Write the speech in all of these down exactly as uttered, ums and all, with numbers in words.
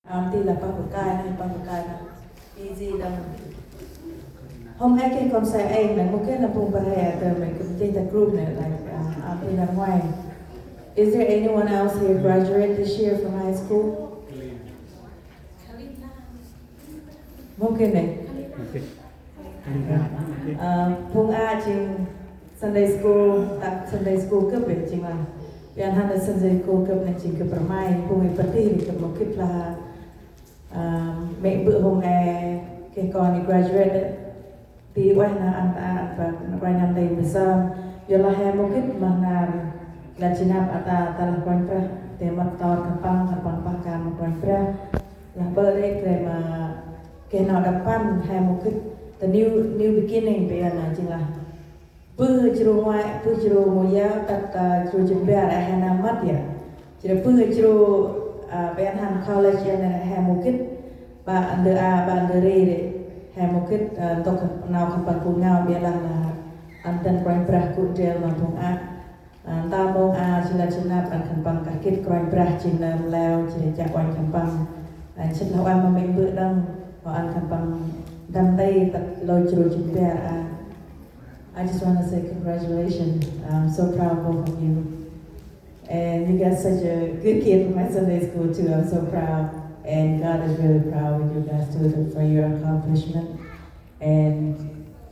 Auntie lah pah bơkai nê, pah bơkai nê. Easy đăng. Hôm nay kênh concert êng nê, mungkin là phung bơrê a tơ mê kơm chêng ta group nê, like, um, auntie nê ngoai. Is there anyone else here graduate this year from high school? Mungkin nê. Ơ, phung a jêng Sunday school, ta Sunday school gâp ê jêng lah. Biăn hăn Sunday school gâp nê jêng gâp rmai, phung i pơti gâp mâu gĭt lah. Ơ, mê bơ̆ hôm e, keh kon i graduate, ti ueh na ăn ta ăn ta ueh năm đây mười sáu. Yor lah he mâu gĭt ma nar lah jêng năp a ta, ta lah Kôranh Brah, te mât ton khân păng, khân păng pah kan ma Kôranh Brah. Lah bơ̆ rêh gre ma keh nau đăp păn he mâu gĭt, the new, new beginning pe na jêng lah. Bơh jrô ngoai, bơh jrô mâu ya, tât, ơ, jrô jêng bar, ơ, he nơm mât ya. Jrô bơh jrô, ơ, pe hăn college ya nê he mâu gĭt, ba ăn dơ a, ba ăn dơ rê rê, he mâu gĭt, ơ, ntŭk nau khân păng gŭ ngao, biă lah lah, ăn tăn Kôranh Brah gŭ ndrel ma phung a. Ơ, ntơm mông a, jêng lah jêng năp ăn khân păng kah gĭt Kôranh Brah jêng nơm leo, jêng lah chiă uănh khân păng. Ơ, sĭt lah ueh ma mê bơ̆ đăng, ma ăn khân păng đăm tay tât lơ jrô jêng bar a. I just wanna say congratulations. I'm so proud of both of you. And you got such a good kid from my Sunday school too. I'm so proud. And God is really proud with you guys too, for your accomplishment. And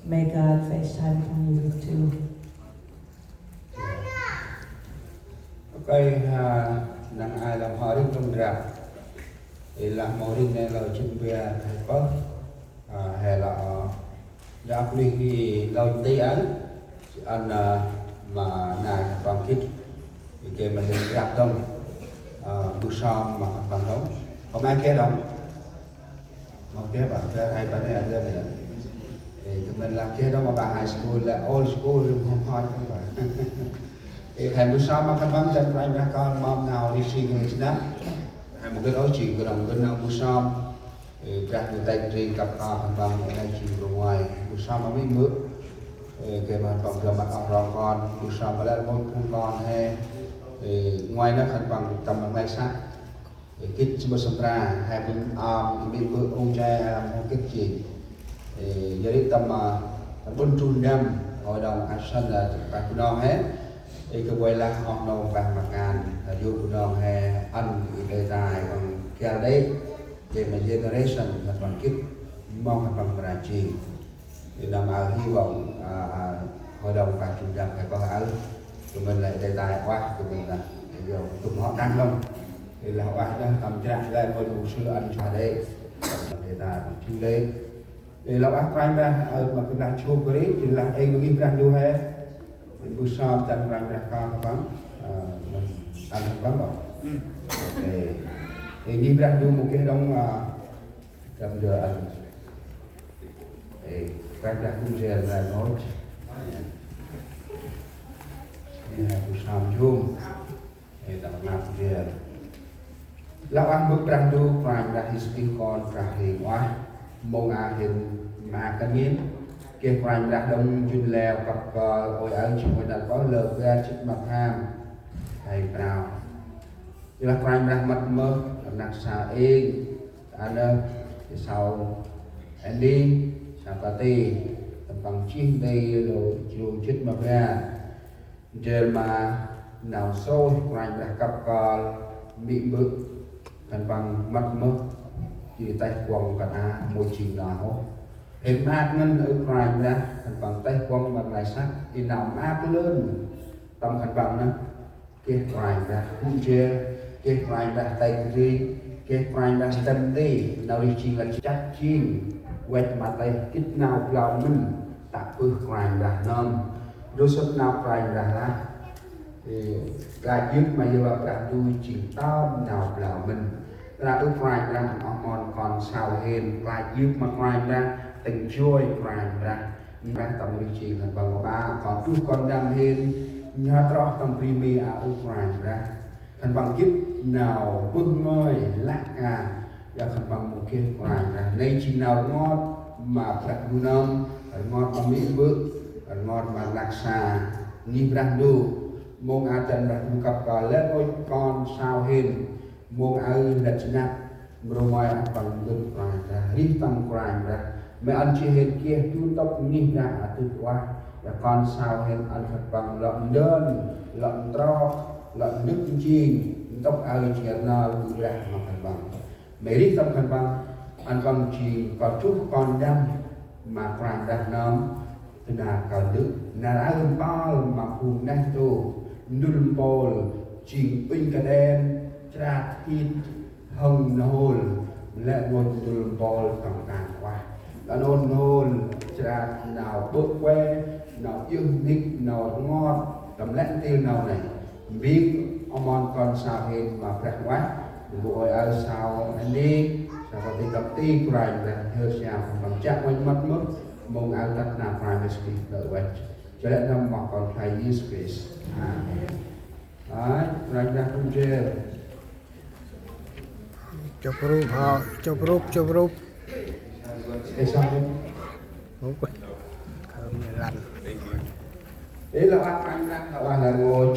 may God FaceTime from you too. Ok, ha, năng ai lah mâu rinh trong drap. Ê lah mâu rinh nê lah jêng bar he pơh. Ha, he lah, ơ, dah bri hi lah ti ăn, ăn, ơ, ma nai khân păng gĭt. Ê, gay ma hên drap tông. Ơ, bu sơm ma khân păng tông. Hôm nay gay đŏng. Mâu gay ba, gay ai ba nê, ăn gay nê. Ê, tơ mân lah gay đŏng ma ba high school, lah old school, rĭm hôm hot đŏng ba. Ê, he bu sơm ma khân păng, dăn Kôranh Brah kon, mâm nau ri sing ngăn snăk. He mâu gĭt ôh jêng gâp đŏng gâp nau bu sơm. Ê, Brah Ndu têng ri kăp kơl khân păng, ê, jêng rngoi. Bu sơm ma mê bơ̆. Ê, gay ma khân păng gâp mât oh rong kon, bu sơm ma lĕ rngoi phung kon he. Ê, ngoai nơh khân păng tâm rnglay săk. Ê, gĭt sâm bơh sâm tra, he bơ̆n, ơm, mê bơ̆ ung che, ơm, mâu gĭt jêng. Ê, yor ri tâm, ơ, tâm ƀon Trun Đăm, hội đồng a sân, ơ, Brah Bunong he. Ê, gâp vay lah oh nô bah ma kan, ơ, yor Bunong he, ăn, ê, đề tài, păng kial đê. Ê, ma generation, khân păng gĭt, mâu khân păng mra jêng. Ê, năm aơ hy vọng, à, à, hội đồng Brah Trun Đăm he pơh aơ. Tụi mình lại đề tài uah, tụi mình là, ê, yor, tụm hŏ tăng lŏng. Ê, lah uah dah, tâm trăk lĕ, mâu mục sư ăn cho đê. Đề tài păng jêng đê. Ê, lah uah Kôranh Brah, ơ, ma kơnh lah chô kơ ri, jêng lah ê, ngih Brah Ndu he. Ê, bu sơm dăn Kôranh Brah kon păng, ơ, ăn păng bŏ. Ê, ê, ngih Brah Ndu mâu geh đŏng, ơ, Gâp ndơ ăn. Ê, Kôranh Brah gŭ ndrel nai nôch. Ê, bu sơm jum. Ê, tâm rnglăp ndrel. Lah uah bơ̆ Brah Ndu, Kôranh Brah Yêsu Krist kon Brah hên uah. Mông a hên ma kơnh ngên. Geh Kôranh Brah đŏng jŭn leo kăp kơl ôi aơ jêng ôi năl pơh lơ bar jât ma pham. Hay prao. Yor lah Kôranh Brah mât mơh, rnăk sa êng, ta nơh, ta sau, êni, sa pati, khân păng jêh nti lơ jrô jât ma bar. Ndrel ma nau sôh Kôranh Brah kăp kơl, mĭ bơ̆, khân păng mât mơh, jêh ri têh kuŏng kơt a, mâu jêng nau ôh. Hên maak ngăn ơ Kôranh Brah, khân păng têh kuŏng ma rnglay săk, i nau maak lơn, tâm khân păng nơh. Geh Kôranh Brah gŭ ndrel, geh Kôranh Brah têng ri, geh Kôranh Brah ntĭm nti, nau ri jêng lah chăt jêng, văch ma têh gĭt nau blau mĭn, tă bơh Kôranh Brah nơm. Ndrôl sât nau Kôranh Brah lah. Ê, klach yơk ma Yêhôva Brah Ndu jêng tơm nau blau mĭn. Lah ơ Kôranh Brah, oh mon kon sau hên, klach yơk ma Kôranh Brah, tĭng joi Kôranh Brah. Brah tâm ri jêng khân păng ba, kon tuh kon đăm hên, nhhơt roh tâm bri mê a ơ Kôranh Brah. Khân păng gĭt nau bơh ngơi lăk kan, yor khân păng mâu geh Kôranh Brah. Nây jêng nau rngot ma Brah Ndu nơm, rngot ma mĭ bơ̆, rngot ma lăk sa, ngih Brah Ndu. Mông a dăn Brah Ndu kăp kơl lĕ rngôch kon sau hên, mông aơ lăp jêng năp. Mrô May ăn păng ndŭt Kôranh Brah, rêh tâm Kôranh Brah. May ăn jêh hên geh du ntŭk ngih Brah a dŭt ueh. Ƀiălah kon sau hên ăn khân păng lŏ ndơn, lŏ ntrok, lŏ ndŭt njêng, ntŭk aơ jêng rnơl ƀư brah ma khân păng. May rêh tâm khân păng, ăn păng jêng kơt jŭr kon ndăm ma Kôranh Brah nơm. Tơ nar kơl ndŭt, nar aơ mpơl ma phung neh ntu, ndŭl mpôl, jêng ŭnh kađen, chrat hit, hŏng n'hôl, lĕ rngôch ndŭl mpôl tâm kan ueh. Lŏ n'hôl n'hôl, chrat nau bơ̆ kuê, nau djơh mhĭk, nau rngot, tâm lĕ ntil nau nây. Mbing amon kon sau hên ma Brah ueh, bu ơi aơ sau nây, sau kơt ti kơt ti Kôranh Brah nhhơr siam khân păng chiă uănh mât mơh, mông aơ tât nau Kôranh Yêsu Krist lĕ ueh. Jêh lĕ nâm ma kon Kôranh Yêsu Krist. Amen. Ai, Kôranh Brah kŭm jêr. Chụp rup hŏ, chụp rup, chụp rup. Ê, sao? Không có. Không lăn. Ê, lŏ ăt Kôranh Brah, lŏ ăt lăn ngô.